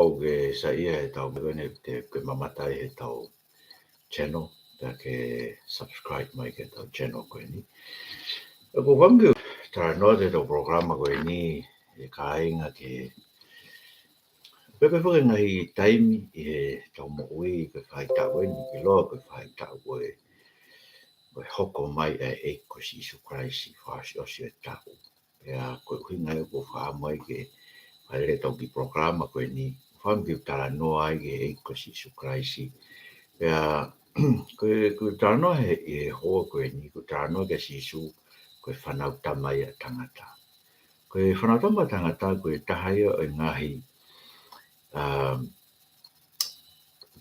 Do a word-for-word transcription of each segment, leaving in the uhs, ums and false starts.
ʻOku ke saiʻia he tau meʻa ko eni te ke mamata ai he tau channel, pea ke subscribe mai ki he tau channel ko eni. ʻOku ou fakaʻamu ke talanoa atu he tau polokalama ko eni, ʻe kāinga, ki he, pe ko e fakaʻinga e taimi ʻi he tau moʻui, ko e faʻahitaʻu eni, ʻiloa ko e faʻahitaʻu ko e, ko e hoko mai ʻa e ʻEiki ko Sīsū Kalaisi, fakaʻosiʻosi ʻo e taʻu. Pea ko e ʻuhinga ia ʻoku ou fakaʻamu ai ke fai e tau kiʻi polokalama ko eni, fakaʻamu ke talanoa ai ki he ʻEiki ko Sīsū Kalaisi. Pea ko e, ko e talanoa he, he houa ko eni, ko e talanoa kia Sīsū, ko e Fānautama ia ʻa Tangata. Ko e Fānautama ʻa Tangata, ko e taha ia ʻo e ngaahi, um,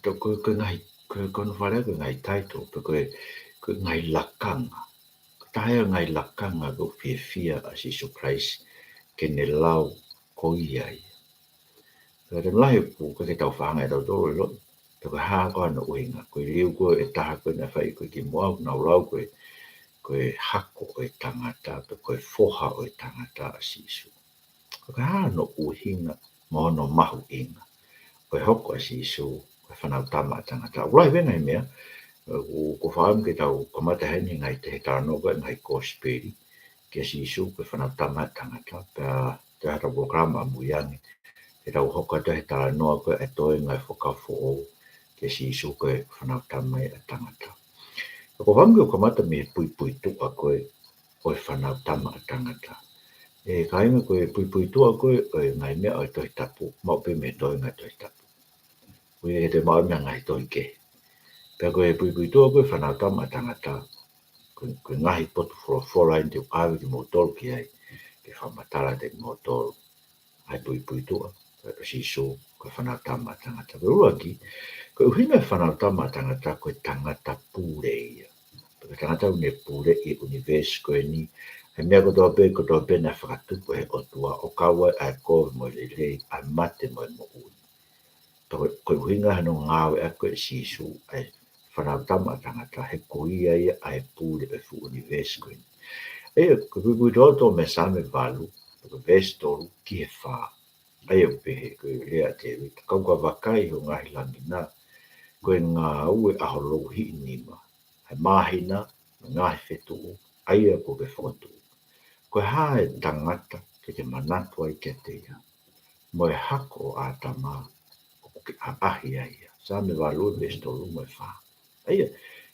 to, ko, ko e ngaahi, ko, ko hono fakalea ko e ngaahi title, pe ko e, ko e ngaahi lakanga. Ko e taha ia ʻo e ngaahi lakanga ʻoku fiefia ʻa Sīsū Kalaisi ke ne lau ko ia ia. Pea taimi lahi ʻoku ʻikai ke tau faʻa hanga ʻe tautolu ʻo ʻiloʻi pe ko e hā ko hono ʻuhinga. Ko e liliu ko ē ʻe taha ko ē naʻe fai ko ē kimuʻa, ʻoku nau lau ko e, ko e hako ʻo e tangata, pe ko e foha ʻo e tangata ʻa Sīsū. Ko e hā hono ʻuhinga mo hono mahuʻinga ʻo e hoko ʻa Sīsū ko e Fānautama ʻa Tangata? ʻOku lahi e ngaahi meʻa, ʻoku, ʻoku ou fakaʻamu ke tau kamata heni he ngaahi, he talanoa ko e ngaahi kosipeli kia Sīsū ko e Fānautama ʻa Tangata, pea ʻi he tau polokalama ʻamui ange, ʻe tau hoko atu he talanoa ko e ʻa e toenga e Fuakava Foʻou kia Sīsū ko e Fānautama ʻa Tangata. ʻOku ou fakaʻamu ke u kamata mei he puipuituʻa ko ē ʻo e Fānautama ʻa Tangata. ʻE kāinga, ko e puipuituʻa ko ē ʻo e ngaahi meʻa ʻo e Tohi Tapu, maʻu pē mei he toenga e Tohi Tapu. ʻOku ʻikai ke toe maʻu mei he ngaahi tohi kehe. Pea ko e puipuituʻa ko e Fānautama ʻa Tangata, ko e, ko e ngaahi potu folofola eni te u ʻave kimoutolu ki ai, ke fakamatala kiate kimoutolu ʻa e puipuituʻa, ko e Sīsū ko e Fānautama ʻa Tangata. Ko e ʻuluaki, ko e ʻuhinga e Fānautama ʻa Tangata, ko e tangata pule ia. Ko e tangata ʻoku ne puleʻi e ʻunivēsi ko eni, ʻa e meʻa kotoa pē, kotoa pē naʻe fakatupu ʻe he ʻOtua, ʻo kau ai ʻa e kovi mo e lelei, ʻa e mate mo e moʻui. Pea ko e, ko e ʻuhinga hono ngāueʻaki ko ē ʻe Sīsū ʻa e Fānautama ʻa Tangata, he ko ia ia ʻa e pule ʻo e fuʻu ʻunivēsi ko eni. ʻA ia, ko e puipuituʻa ʻoku toʻo mei he Saame valu, ko e veesi tolu ki he fā. ʻA ia ʻoku pehē, ko e lea ʻa Tēvita: Kau ka vakai, ho ngaahi langi na, ko e ngāue ʻa ho louhiʻi nima, ʻa e māhina mo e ngaahi fetuʻu, ʻa ia kuo ke fokotuʻu. Ko e hā e tangata ke ke manatu ai kiate ia, mo e hako ʻo ʻĀtama ʻoku ke ʻaʻahi ai ia? Saame valu, veesi tolu mo e fā. ʻA ia,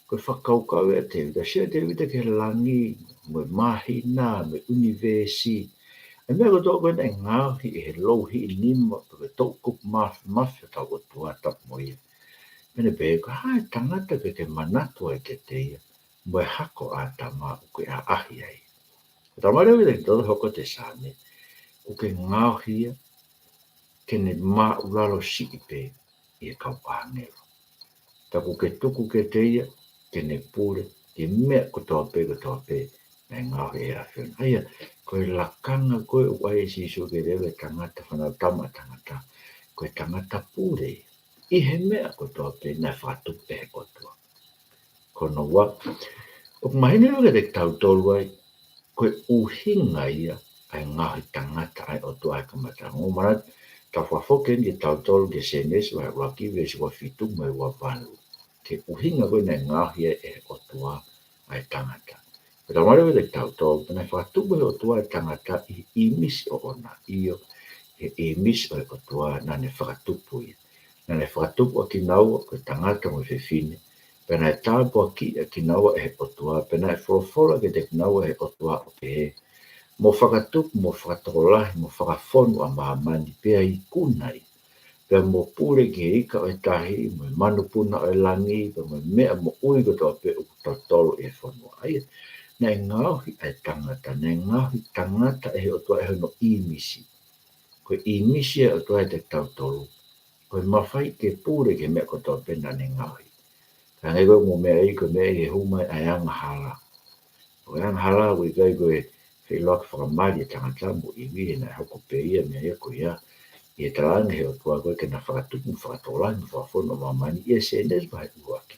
ko e fakakaukau ʻa Tēvita, sio ʻa Tēvita ki he langi, mo e māhina, mo e ʻunivēsi, ʻa e meʻa kotoa ko ē naʻe ngaohi ʻe he louhiʻi nima, pe ko e toʻukupu māfimafi ʻo hotau ʻOtua tapu mo ia. Pea ne pehē, ko e hā e tangata ke ke manatu ai kiate ia, mo e hako ʻo ʻĀtama ʻoku ke ʻaʻahi ai? Ko e talamai leva ʻe Tēvita, hoko atu e Saame, ʻoku ke ngaohi ia ke ne māʻulalo siʻi pē ʻi he kau ʻāngelo. Pea ʻoku ke tuku kiate ia ke ne pule ki he meʻa kotoa pē, kotoa pē naʻe ngaohi ʻe he ʻAfiona. ʻA ia, ko e lakanga ko ē ʻoku ʻai ʻe Sīsū ke lele e tangata, Fānautama ʻa Tangata, ko e tangata pule ʻi he meʻa kotoa pē naʻe fakatupu ʻe he ʻOtua. Ko hono ua, ʻoku mahino leva kiate kitautolu ai, ko e ʻuhinga ia ʻa e ngaohi tangata ʻa e ʻOtua he kamataʻanga. Mou manatu, tau fakafoki eni kitautolu ki he Sēnesi vahe ʻuluaki, veesi ua fitu mo e ua valu, ki he ʻuhinga ko ē naʻe ngaohi ai ʻe he ʻOtua ʻa e tangata. Pea talamai leva kiate kitautolu, pea naʻe fakatupu ʻe he ʻOtua e tangata ʻi he ʻīmisi ʻoʻona, ʻio, ʻi he ʻīmisi ʻo e ʻOtua naʻa ne fakatupu ia. Naʻa ne fakatupu ʻa kinaua, ko e tangata mo e fefine, pea naʻe tāpuakiʻi ʻa kinaua ʻe he ʻOtua, pea naʻe folofola kiate kinaua ʻe he ʻOtua ʻo pehē, Mou fakatupu, mou fakatokolahi, mou fakafonu ʻa māmani, pea ikuna ia. Pea mou pule ki he ika ʻo e tahi, mo e manupuna ʻo e langi, pea mo e meʻa moʻui kotoa pē ʻoku totolo ʻi he fonua. ʻA ia, naʻe ngaohi ʻa e tangata, naʻe ngaohi tangata ʻe he ʻOtua ʻi hono ʻīmisi. Ko e ʻīmisi ʻa e ʻOtua ʻiate kitautolu, ko e mafai ke pule ki he meʻa kotoa pē naʻa ne ngaohi. Ka hangē ko e meʻa ia, ko e meʻa ia ʻi he hū mai ʻa e angahala. Ko e angahala ʻoku ʻikai ko e feʻiloaki fakamali ʻa e tangata mo ʻIvi, he naʻe hoko pē ia, meʻa ia ko ia, ʻi he talaange ʻe he ʻOtua ko ē ke na fakatupu, fakatokolahi, mo fakafonu ʻa māmani, ʻi he Sēnesi vahe ʻuluaki.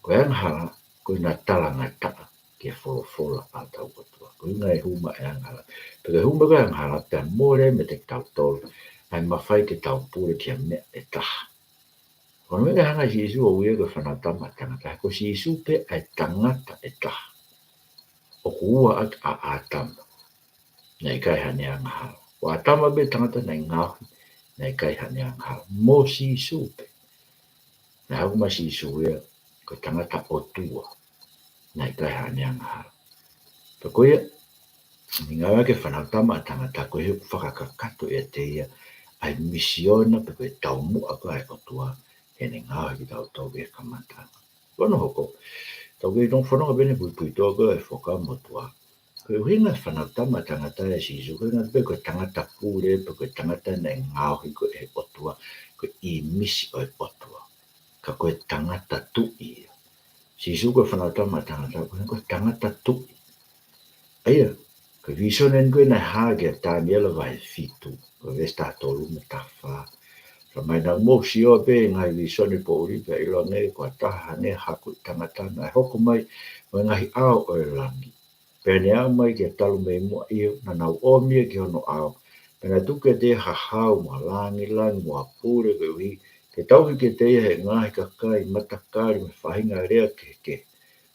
Ko e angahala, ko ʻena talangataʻa ki he folofola ʻa hotau ʻOtua. Ko e ʻuhinga e hū mai e angahala. Pea ko e hū mai ko ē e angahala, pea mole meiate kitautolu ʻa e mafai ke tau pule ki ha meʻa ʻe taha. Ko hono ʻuhinga naʻe hanga ʻe Sīsū ʻo ui ia ko e Fānautama ʻa Tangata, he ko Sīsū pē ʻa e tangata ʻe taha. ʻOku ua ʻaki ʻa ʻĀtama, naʻe ʻikai haʻane angahala. Ko ʻĀtama pē tangata naʻe ngaohi, naʻe ʻikai haʻane angahala. Mo Sīsū pē. Naʻe haʻu mai Sīsū ia ko e tangata ʻOtua, naʻe ʻikai haʻane angahala. Pea ko ia, ʻi he ngāue ʻa e Fānautama ʻa Tangata, ko e fakakakato ʻiate ia ʻa e misiona pe ko e taumuʻa ko ē ʻa e ʻOtua, heʻene ngaohi kitautolu ki he kamataʻanga. Ko hono hoko, tau kei tau fononga pē ʻi he puipuituʻa ko ē ʻa e Fuakava Motuʻa. Ko e ʻuhinga ʻo e Fānautama ʻa Tangata ʻia Sīsū, ko e ʻuhinga pē ko e tangata pule, pe ko e tangata naʻe ngaohi ko ē ʻe he ʻOtua, ko e ʻīmisi ʻo e ʻOtua. Ka ko e tangata tuʻi ia. Sīsū ko e Fānautama ʻa Tangata, ko e, ko e tangata tuʻi. ʻA ia, ko e vīsone eni ko ē naʻe hā kia Taniela vahe fitu, ko e veesi taha tolu mo e taha fā. Talamai naʻa mou sio pē he ngaahi vīsone poʻuli, pea ʻiloange ko ha taha hangē ha hakuʻi tangata naʻe hoko mai mei he ngaahi ʻao ʻo e langi. Pea ne aʻu mai ki ha talu mei muʻa, ʻio, naʻa nau ʻomi ia ki hono ʻao. Pea naʻe tuku kiate ia ha hau mo ha langilangi mo ha pule koeʻuhi ke tauhi kiate ia ʻe he ngaahi kakai matakali mo e faʻahinga lea kehekehe.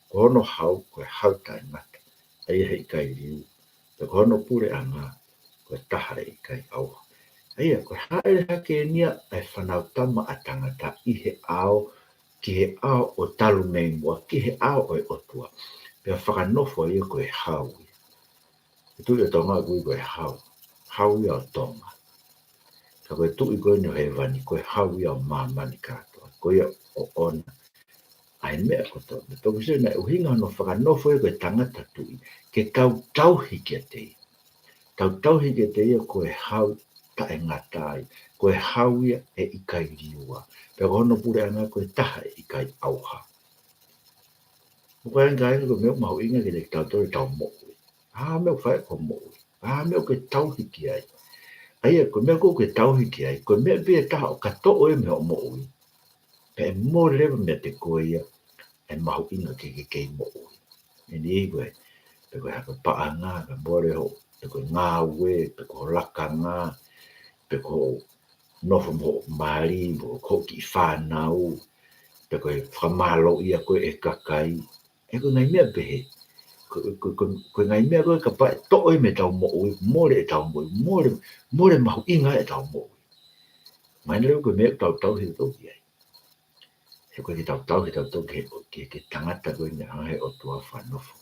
Ko hono hau, ko e hau taʻengata, ʻa ia he ʻikai liu. Pea ko hono puleʻanga, ko e taha ʻe ʻikai ʻauha. ʻA ia, ko e hāʻele hake eni ia ʻa e Fānautama ʻa Tangata ʻi he ʻao, ki he ʻao ʻo talu mei muʻa, ki he ʻao ʻo e ʻOtua. Pea fakanofo ia ko e hau ia. Ko e Tuʻi ʻo Tonga ʻoku ui ko e hau. Hau ia ʻo Tonga. Ka ko e Tuʻi ko eni ʻo Hēvani, ko e hau ia ʻo māmani kātoa. Ko ia ʻoʻona ʻa e meʻa kotoa. Pea ko e sio naʻe ʻuhinga hono fakanofo ia ko e tangata tuʻi, ke tau tauhi kiate ia. Tau tauhi kiate ia ko e hau taʻengata ia, ko e hau ia ʻe ʻikai liua. Pea ko hono puleʻanga ko e taha ʻe ʻikai ʻauha. ʻOku ʻikai ngata ai, ko e meʻa mahuʻinga kiate kitautolu ʻetau moʻui. ʻA e meʻa ʻoku fai ko e moʻui. ʻA e meʻa ʻoku ke tauhi ki ai. ʻA ia, ko e meʻa ʻoku ke tauhi ki ai, ko e meʻa pē ia ʻe taha ʻo ka toʻo ia mei hoʻo moʻui, pea ʻe mole leva meiate koe ia ʻa e mahuʻinga ke ke kei moʻui. ʻE niʻihi ko e, pe ko e hā, ko e paʻanga, ka mole hoʻo, pe ko e ngāue, pe ko hoʻo lakanga, pe ko hoʻo nofo mo hoʻo mali, mo hoʻo kiʻi fānau, pe ko e fakamālōʻia ko ē ʻe he kakai. ʻE ko e ngaahi meʻa pehē. Ko, ko, ko, ko e ngaahi meʻa ko ē kapau ʻe toʻo ia mei heʻetau moʻui, mole ʻetau moʻui, mole, mole mahuʻinga ʻetau moʻui. Mahino leva ko e meʻa ʻoku tau tauhi tautolu ki ai. He ʻoku ʻikai ke tau tauhi tautolu ki he, ki he, ki he tangata ko eni naʻe hanga ʻe he ʻOtua ʻo fakanofo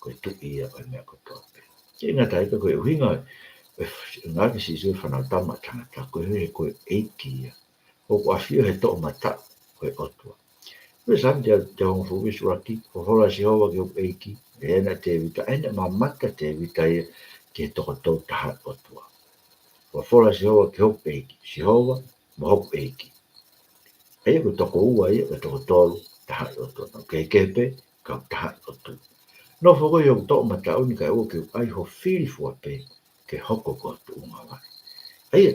ko e Tuʻi ia ʻo e meʻa kotoa pē. ʻIkai ngata ai, ka ko e ʻuhinga ʻo e f-, ngāueʻaki ʻe Sīsū e Fānautama ʻa Tangata, koeʻuhi he ko e ʻEiki ia ʻoku ʻafio he toʻomataʻu ʻo e ʻOtua. Ko e Saame teau, teau hongofulu veesi ʻuluaki, folofola ʻa Sihova ki hoku ʻEiki, ʻa ē naʻe Tēvita, ʻa ē naʻe mamata ʻa Tēvita ia ki he toko tolu taha ʻo e ʻOtua. Folofola ʻa Sihova ki hoku ʻEiki, Sihova mo hoku ʻEiki. ʻA ia ko e toko ua ia, ko e toko tolu taha ʻo e ʻOtua. Naʻa ku kehekehe pē, ka u taha ʻo e ʻOtua. Nofo koe ʻi hoku toʻomataʻu ni kae ʻoua ke u ʻai ho fili fua pē ke hoko ko ho tuʻunga vaʻe. ʻA ia,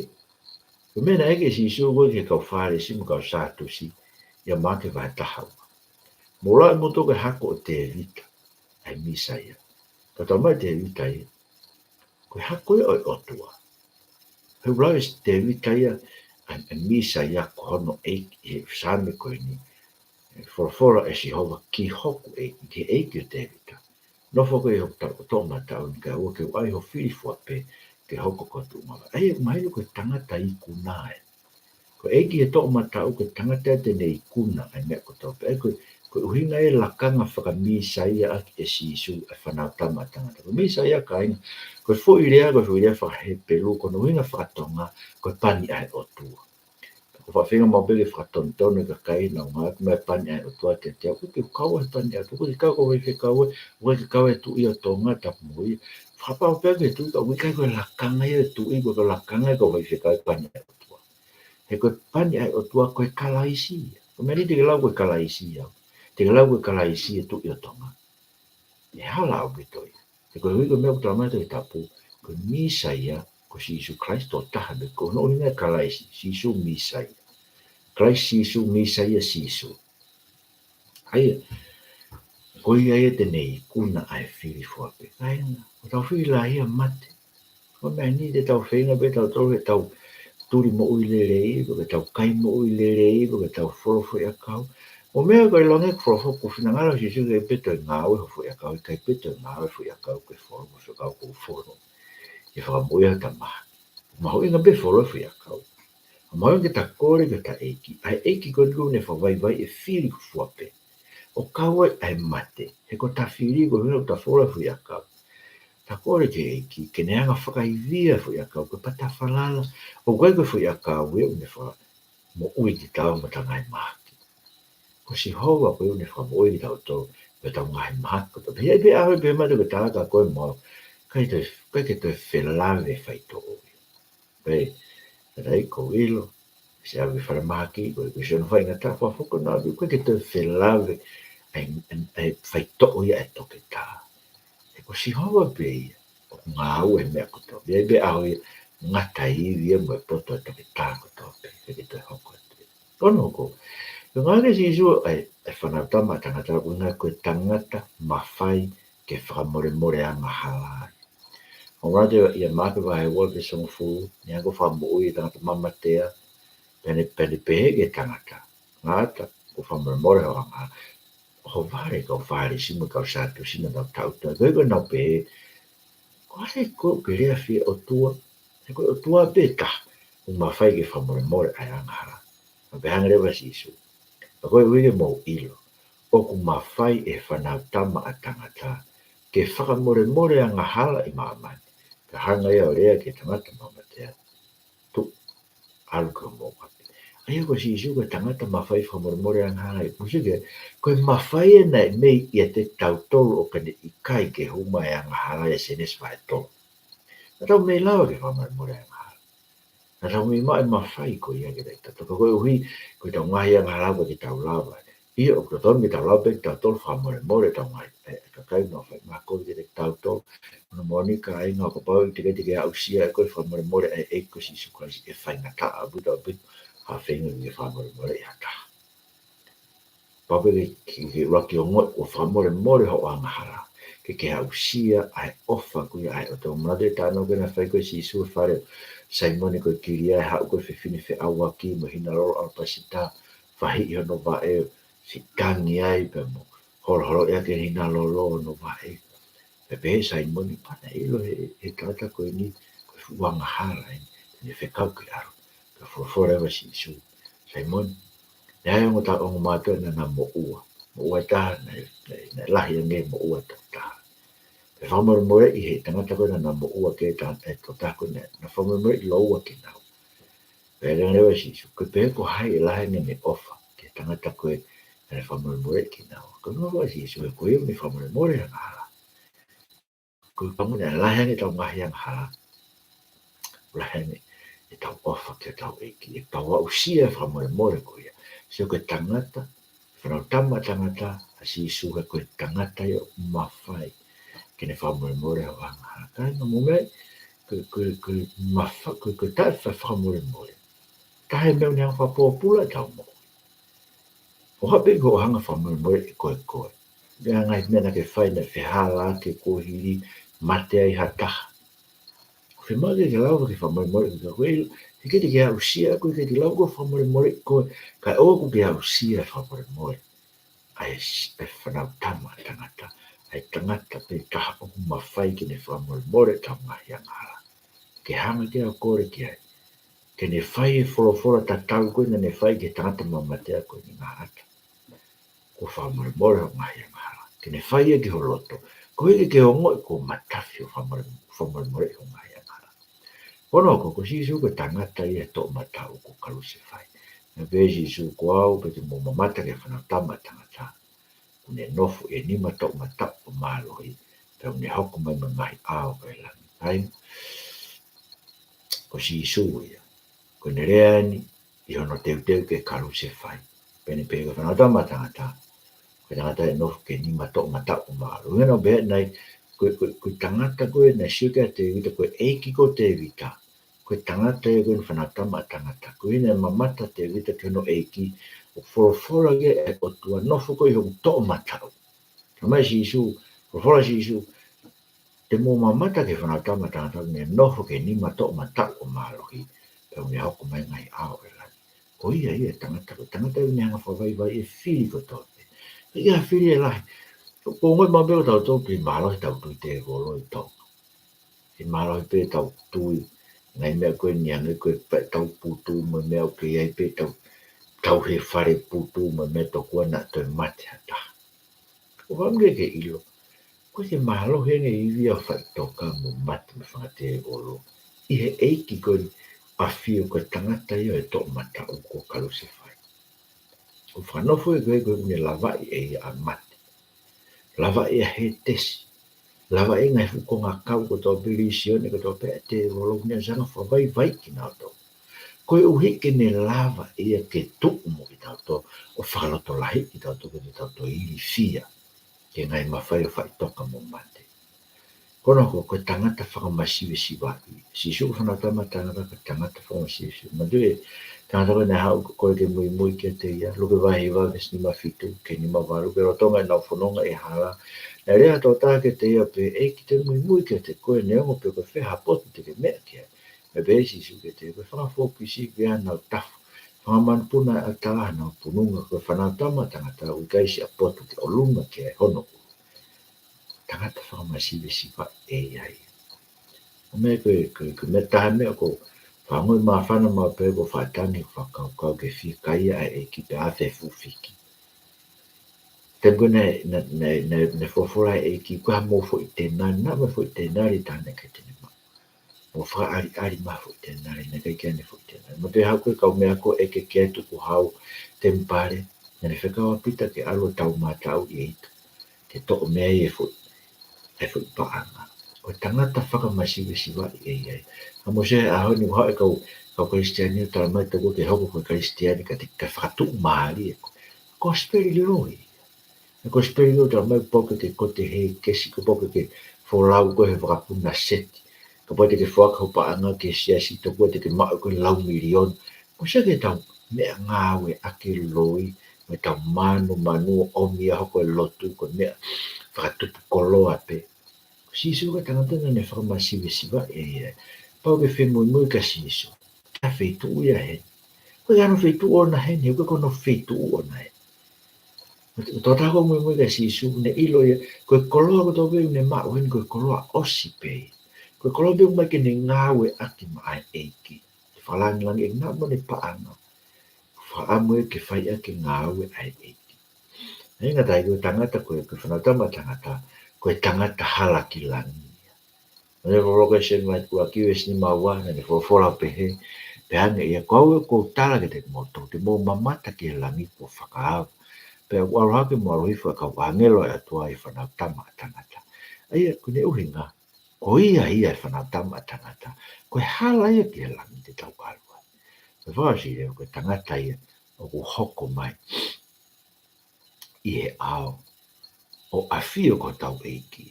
ko e meʻa naʻe ʻeke ʻe Sīsū ko ē ki he kau Fālesi mo e kau Sātusi, ʻia Maʻake vahe taha ua. Mou lau ʻe moutolu ko e hako ʻo Tēvita ʻa e Mīsaia. Ka talamai ʻe Tēvita ia, ko e hako ia ʻo e ʻOtua. He ʻoku lau ʻe Tēvita ia ʻa e, ʻa e Mīsaia ko hono ʻEiki ʻi he Saame ko eni. ʻE folofola ʻe Sihova ki hoku ʻEiki, ki he ʻEiki ʻo Tēvita. Nofo koe ʻi hoku ta-, toʻomataʻu ni kae ʻoua ke u ʻai ho fili fua pē ke hoko ko ho tuʻunga vaʻe. ʻA ia, mahino ko e tangata ikuna ē. Ko e ʻEiki he toʻomataʻu, ko e tangata ia te ne ikuna ʻa e meʻa kotoa pē. ʻA ia ko e, ko e ʻuhinga ia e lakanga fakamīsaia ʻaki ʻe Sīsū ʻa e Fānautama ʻa Tangata. Ko e Mīsaia, kāinga, ko e foʻi lea, ko e foʻi lea faka-Hepelū, ko hono ʻuhinga faka-Tonga, ko e pani ʻa e ʻOtua. Ko e faʻahinga maʻu pē ke fakatonutonu e kakai naʻa nau ngāueʻaki mai e pani ʻa e ʻOtua kiate au. ʻOku ʻikai ke u kau he pani ʻa e ʻOtua, ʻoku ʻikai ke u kau he faifekau ē, ʻoku ʻikai ke u kau he tuʻi ʻo Tonga, tapu mo ia. Fakapapauʻi pē ke tui, ka ʻoku ʻikai ko e lakanga ia e tuʻi, ko e lakanga ia ko e faifekau e pani ʻa e ʻOtua. He ko e pani ʻa e ʻOtua ko e Kalaisi ia. Ko e meʻa ni te ke lau ko e Kalaisi ia. Te ke lau ko e Kalaisi e tuʻi ʻo Tonga. ʻE hala ʻaupito ia. He koeʻuhi ko e meʻa ʻoku talamai ʻe he Tohi Tapu, ko e Mīsaia, ko Sīsū Kalaisi tokotaha pē, ko hono ʻuhinga ia Kalaisi, Sīsū Mīsaia. Kalaisi Sīsū, Mīsaia Sīsū. ʻA ia, ko ia ia te ne ikuna ʻa e fili fua pē. Kāinga, ko hotau fili lahi ʻa mate. Ko e meʻa ni te tau feinga pē tautolu ke tau tuli moʻui lelei, pe ko ʻetau kai moʻui lelei, pe ko ʻetau folo foʻiʻakau. Mo e meʻa ko e ʻilonga e folo foʻi, ko e finangalo ʻo Sīsū ʻikai pē toe ngāue ho foʻiʻakau, ʻikai pē toe ngāue foʻiʻakau ke folo, mo e foʻiʻakau kuo folo. ʻE fakamoʻui ʻa e tama. Mahuʻinga pē folo foʻiʻakau. Mahuʻinga ke ta kole ki he ʻEiki. ʻA e ʻEiki ko eni ʻoku ne fakavaivaiʻi e fili fua pē. ʻO kau ai ʻa e mate. He ko ʻeta fili ko ē ʻoku ta folo foʻiʻakau. Ta kole ki he ʻEiki, ke ne hanga fakaivia foʻiʻakau, ke pata falala, ʻoku ʻikai ko e foʻiʻakau ia ʻoku ne fakamoʻui kitautolu mei heʻeta ngaahi mahaki. Ko Sihova ko ia ʻoku ne fakamoʻui kitautolu mei heʻetau ngaahi mahaki kotoa pē. ʻIkai pē ʻaho ia pē mate ko e talaka ko ē mo au. ʻIkai toe, ʻikai ke toe felave faitoʻo ia. Pea, ʻa ia ʻoku ou ʻilo, se au ki falemahaki, ko e, ko e siʻono faingataʻa fakafoki naʻa ʻoku ʻikai ke toe felave ʻa e, ʻa e, ʻa e faitoʻo ia ʻa e toketā. He ko Sihova pē ia ʻoku ngāue he meʻa kotoa. ʻIkai pē ʻaho ia ngata ai ia mo e poto ʻa e toketā kotoa pē, ʻikai ke toe hoko atu ia. Ko hono ʻuhinga, ko e ngāue ʻa Sīsū ʻa e, ʻa e Fānautama ʻa Tangata, ko e ngāue ko e tangata mafai ke fakamolemole angahala. ʻOku ʻomai ʻia Maʻake vahe ua veesi hongofulu, ne hanga ʻo fakamoʻui e tangata mamatea, pea ne, pea ne pehē ki he tangata: Ngata, kuo fakamolemole hoʻo angahala. Ho vale kau Fālesi mo e kau Sātusi naʻa nau taʻutu, ko ē ko ē nau pehē, ko e hā ʻoku ke lea fie ʻOtua, he ko e ʻOtua pē taha ʻoku mafai ke fakamolemole ʻa e angahala. Naʻe pehē ange leva ʻe Sīsū, pea koeʻuhi ke mou ʻilo ʻoku mafai ʻe he Fānautama ʻa Tangata ke fakamolemole angahala ʻi māmani, kae hanga ia ʻo lea ki he tangata mamatea, Tuʻu, ʻalu ki homou ʻapi. ʻA ia ko Sīsū ko e tangata mafai fakamolemole angahala. ʻOku ou sio ki ai, ko e mafai ē naʻe mei ʻiate kitautolu ʻo ka ne ʻikai ke hū mai e angahala ʻia Sēnesi vahe tolu. Naʻa tau mei lava ke fakamolemole angahala. Naʻa tau mei maʻu e mafai ko ia kiate kitautolu. Ka koeʻuhi ko ʻetau ngaahi angahala ʻoku ʻikai ke tau lava. ʻIo, ʻoku totonu ke tau lava pē kitautolu fakamolemole ʻetau ngaahi, e, e kakai ʻoku nau fai mahaki kiate kitautolu. Ko hono moʻoni kāinga, ʻo kapau ʻe teʻeki ke aʻusia ʻe koe e fakamolemole ʻa e ʻEiki ko Sīsū Kalaisi, ʻe faingataʻa ʻaupito ʻaupito ha feinga ke fakamolemoleʻi ha taha. Pau pē ke, ke, ke ʻuluaki ongoʻi kuo fakamolemole hoʻo angahala, ke ke aʻusia ʻa e ʻofa ko ia ʻa e ʻOtua. Manatu e talanoa ko ē naʻe fai ko ē ʻe Sīsū he fale ʻo Saimone ko e Kilia, ʻa e haʻu ko ē e fefine feʻauaki mo e hina lolo ʻalapasita, fahiʻi hono vaʻe, sitangi ai pea mo holoholoʻi ʻaki e hina lolo hono vaʻe. Pea pehē ʻe Saimone, pea naʻe ʻilo ʻe he, he tangata ko eni ko e fuʻu angahala eni, te ne fekau ke ʻalu. Pea folofola leva ʻa Sīsū, Saimone, naʻe ʻi ai e ongo ta-, ongo mātuʻa naʻa na moʻua. Moʻua ʻe taha, naʻe, naʻe, naʻe lahi ange e moʻua ʻa e tokotaha. Pea fakamolemoleʻi ʻe he tangata ko ē naʻa na moʻua ki ai e ta-, e tokotaha ko ē naʻa, naʻa na fakamolemoleʻi lōua kinaua. Pea lea leva ʻa Sīsū, ko e pehē ko hai ʻe lahi ange ʻene ʻofa ki he tangata ko ē naʻa ne fakamolemoleʻi kinaua? Ko e ʻuhinga ʻa Sīsū, he ko ia ʻoku ne fakamolemole angahala. Ko e ʻuhinga naʻe lahi ange ʻetau ngaahi angahala, lahi ange ʻetau ʻofa ki hotau ʻEiki, ʻetau aʻusia e fakamolemole ko ia. Sio, ko e tangata, Fānautama ʻa Tangata, ʻa Sīsū, he ko e tangata ia ʻoku mafai ke ne fakamolemole hoʻo angahala. Kāinga, mou meaʻi, ko e, ko e, ko e mafa-, ko e, ko e taʻe fa-, fakamolemole, taha e meʻa ʻoku ne hanga ʻo fakapōpulaʻi ʻetau moʻui. ʻOua pē ke ke hanga ʻo fakamolemoleʻi koe koe. Meʻa, ngaahi meʻa naʻa ke fai naʻe fehālaaki kuo hili, mate ai ha taha. ʻOku fiemaʻu ke ke lava ke fakamolemoleʻi koe koe. He ʻikai te ke aʻusia, ʻoku ʻikai te ke lava ke fakamolemoleʻi koe, kae ʻoua kuo ke aʻusia e fakamolemole ʻa e s-, ʻa e Fānautama ʻa Tangata, ʻa e tangata pē taha ʻoku mafai ke ne fakamolemole ʻetau ngaahi angahala. Ke hanga ke ʻo kole ki ai ke ne fai e folofola tatau ko ē naʻa ne fai ki he tangata mamatea ko eni: Ngata, kuo fakamolemole hoʻo ngaahi angahala. Ke ne fai ia ki ho loto, koeʻuhi ke ke ongoʻi kuo matafi hoʻo fakamole-, fakamolemoleʻi hoʻo ngaahi angahala. Ko hono ʻuhinga, ko Sīsū ko e tangata ia he toʻomataʻu kuo kalusefai. Naʻe pehē ʻe Sīsū, ko au, pea te mou mamata ki he Fānautama ʻa Tangata, ʻoku ne nofo ʻi he nima toʻomataʻu ʻo mālohi, pea ʻoku ne hoko mai mei he ngaahi ʻao ʻo e langi. Kāinga, ko Sīsū ia, ko ʻene lea eni ʻi hono teuteu ke kalusefai, pea ne pehē ko e Fānautama ʻa Tangata, ko e tangata ʻe nofo ki he nima toʻomataʻu ʻo mālohi. Hangē naʻa ku pehē ʻanenai, ko e, ko e, ko e tangata ko ē naʻe sio ki ai ʻa Tēvita, ko e ʻeiki ko Tēvita, ko e tangata ia ko eni Fānautama ʻa Tangata. Koeʻuhi naʻe mamata ʻa Tēvita ki hono ʻeiki, ʻo folofola ki ai ʻa e ʻOtua, nofo koe ʻi hoku toʻomataʻu. Talamai ʻe Sīsū, folofola ʻa Sīsū, te mou mamata ki he Fānautama ʻa Tangata, ʻoku ne nofo ki he nima toʻomataʻu ʻo mālohi, Pea ʻoku ne hoko mai e ngaahi ʻao ʻo e langi. Ko ia ia e tangata, ko e tangata ia ʻoku ne hanga ʻo fakavaivaiʻi e fili kotoa pē. Ka ʻi ai ha fili ʻe lahi. ʻOku ongoʻi maʻu pē ʻe tautolu ʻoku kei mālohi ʻetau tui tēvolo ʻi Tonga. Kei mālohi pē ʻetau tui, ngaahi meʻa ko eni hangē ko e pē ʻetau putu mo e meʻa ʻoku kei ʻi ai pē ʻetau, tau he fale putu mo e meʻa tokua naʻa toe mate ha taha. ʻOku ou fakaʻamu ke ke ʻilo, ʻoku ʻikai ke mālohi ange e ivi ʻo e faʻitoka mo mate mo e fanga tēvolo ʻi he ʻEiki ko eni, ʻafio ko e tangata ia ʻo e toʻomataʻu ko Kalusefai. ʻOku fakanofo ia ko e, ko e ʻoku ne lavaʻi ʻe ia ʻa mate. Lavaʻi ʻa Hētesi. Lavaʻi e ngaahi fuʻu kongakau kotoa pē, Lisione kotoa pē ʻa e tēvolo, ʻoku ne ʻosi hanga ʻo fakavaivaiʻi kinautolu. Koeʻuhi ke ne lava ia ke tuʻu mo kitautolu ʻo fakalotolahiʻi kitautolu ke tau toe ilifia ki he ngaahi mafai ʻo e faʻitoka mo mate. Ko hono hoko, ko e tangata fakamasivesivaʻi. Sīsū ko e Fanautama ʻa Tangata, ko e tangata fakamasivesivaʻi. Manatuʻi e tangata ko ē naʻe haʻu ko ē ke muimui kiate ia, Luke vahe hiva veesi nima fitu ki he nima valu, pea lolotonga ʻenau fononga ʻi he hala, naʻe lea ha tokotaha kiate ia ʻo pehē, ʻEiki, te u muimui kiate koe, neongo pe ko e fē ha potu te ke meʻa ki ai. Naʻe pehē ʻe Sīsū kiate ia, Ko e fanga fokisi ʻoku ʻi ai hanau tafu, fanga manupuna ʻi he ʻatala hanau pununga, ko e Fanautama ʻa Tangata ʻoku ʻikai siʻa potu ke ʻolunga ki ai hono ʻulu. Tangata fakamasivesivaʻi ʻe ia ia. ʻA ia ko e, ko e, ko e meʻa taha meʻa ʻoku ou faʻa ongoʻi māfana maʻu pē ʻoku ou faʻa tangi ʻeku fakakaukau ki he fiekaia ʻa e ʻEiki pea ʻave e fuʻu fiki. Taimi ko ē naʻe, naʻe, naʻe, naʻe, naʻe folofola e ʻEiki, ko e hā mo e foʻi tenali, naʻa mo e foʻi tenali, taha naʻe ʻikai te ne maʻu. Mo fakaʻaliʻali mai e foʻi tenali, naʻe ʻikai ke ʻi ai haʻane foʻi tenali. Mo e toe haʻu ko ē e kau meʻa ko ē ʻeke ki ai e tukuhau temipale, naʻa ne fekau ʻa Pita ke ʻalu ʻo taumātaʻu ʻi ʻIta ke toʻo mei ai e foʻi, e foʻi paʻanga. Ko e tangata fakamasivesivaʻi ʻe ia ia. Ka mou sio he ʻaho ni ʻoku haʻu e kau, kau Kalisitiane ʻo talamai tokua ke hoko ko e Kalisitiane ka te, ka fakatuʻumālie. Kosipeli loi. He kosipeli ʻoku talamai kuo pau ke ke kote hēkesi, kuo pau ke ke folau koe he vakapuna seti. Kapau te ke foaki ho paʻanga ki he siasi tokua te ke maʻu ko e lau miliona. Mou sio ki heʻetau meʻangāueʻaki e loi, mo ʻetau mānumanu ʻo ʻomi ʻo hoko e lotu ko e meʻa fakatupu koloa pē. Ko Sīsū ko e tangata naʻa ne fakamasivesivaʻi ʻe ia. Pau ke femuimui kia Sīsū. Ko e feituʻu ia heni. Ko e hā hono feituʻu ʻoʻona heni, he ʻoku ʻikai ko hono feituʻu ʻoʻona heni. Ko e tokotaha ʻoku muimui kia Sīsū, ne ʻilo ia, ko e koloa kotoa pē ʻoku ne maʻu heni, ko e koloa ʻosi pē. Ko e koloa pē ʻoku ʻomai ke ne ngāueʻaki maʻa e ʻEiki. Ke fakalāngilangiʻi ʻaki naʻa mo ʻene paʻanga. Fakaʻamu ia ke fai ʻaki e ngāue ʻa e ʻEiki. ʻIkai ngata ai, ko e tangata ko ē, ko e Fanautama ʻa Tangata, ko e tangata hala ki langi ia. Naʻa ne folofola ko ē ʻi Sēmisi ʻuluaki veesi nima ua, naʻa ne folofola ʻo pehē, pehē ange ia, Ko au ʻoku ou tala kiate kimoutolu, te mou mamata ki he langi kuo fakaava. Pea ʻoku ʻalu hake mo ʻalu hifo e kau ʻāngelo ʻa e ʻOtua ʻi he Fanautama ʻa Tangata. ʻA ia, ko ʻene ʻuhinga, ko ia ia e Fanautama ʻa Tangata, ko e hala ia ki he langi te tau ʻalu ai. Ko e fakaʻosi leva, ko e tangata ia ʻoku hoko mai ʻi he ʻao ʻo ʻafio ko hotau ʻEiki.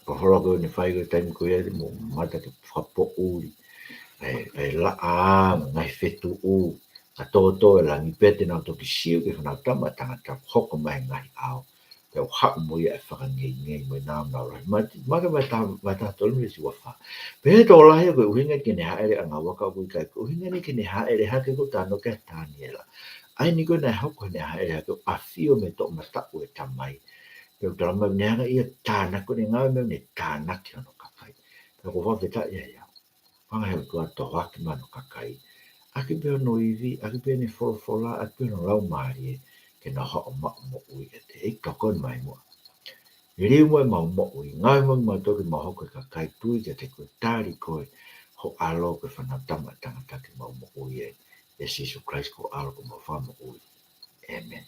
Folofola ko ē naʻe fai ko e taimi ko ia, te mou mamata ki he fakapoʻuli, ʻa e, ʻa e laʻā, ngaahi fetuʻu, ka tōtō e langi pea te nau toki sio ki he Fanautama ʻa Tangata ʻoku hoko mai he ngaahi ʻao. Pea ʻoku haʻu mo ia e fakangeingei mo e nāunau lahi. Mati-, Mataio vahe taha, vahe taha tolu veesi ua fā. Pea ʻi he tokolahi ia ko e ʻuhinga ke ne hāʻele ʻanga ua ka ʻoku ʻikai ko e ʻuhinga eni ke ne hāʻele hake, ko e talanoa ki ai ʻa Taniela. ʻA eni ko ē naʻe hoko ʻene hāʻele hake ʻo ʻafio mei he toʻomataʻu ʻo e Tamai. Pea ʻoku talamai naʻe hanga ʻe ia ʻo tānaki, ko ʻene ngāue meʻa naʻe tānaki hono kakai. Pea ʻoku ou fakafetaʻi ai au. Fanga he ʻOtua, tohoaki mai hono kakai. ʻAki pē hono ivi, ʻaki pē ʻene folofola, ʻaki pē hono Laumālie, ke nau haʻu ʻo maʻu moʻui ʻiate ia. ʻEiki, tokoni mai muʻa. Liliu muʻa ʻemau moʻui, ngāue muʻa kimautolu ke mau hoko ko e kakai tui kiate koe, tali koe, ho ʻAlo ko e Fanautama ʻa Tangata ke mau moʻui ai. ʻIa Sīsū Kalaisi ko ho ʻAlo ko homau Fakamoʻui. ʻĒmeni.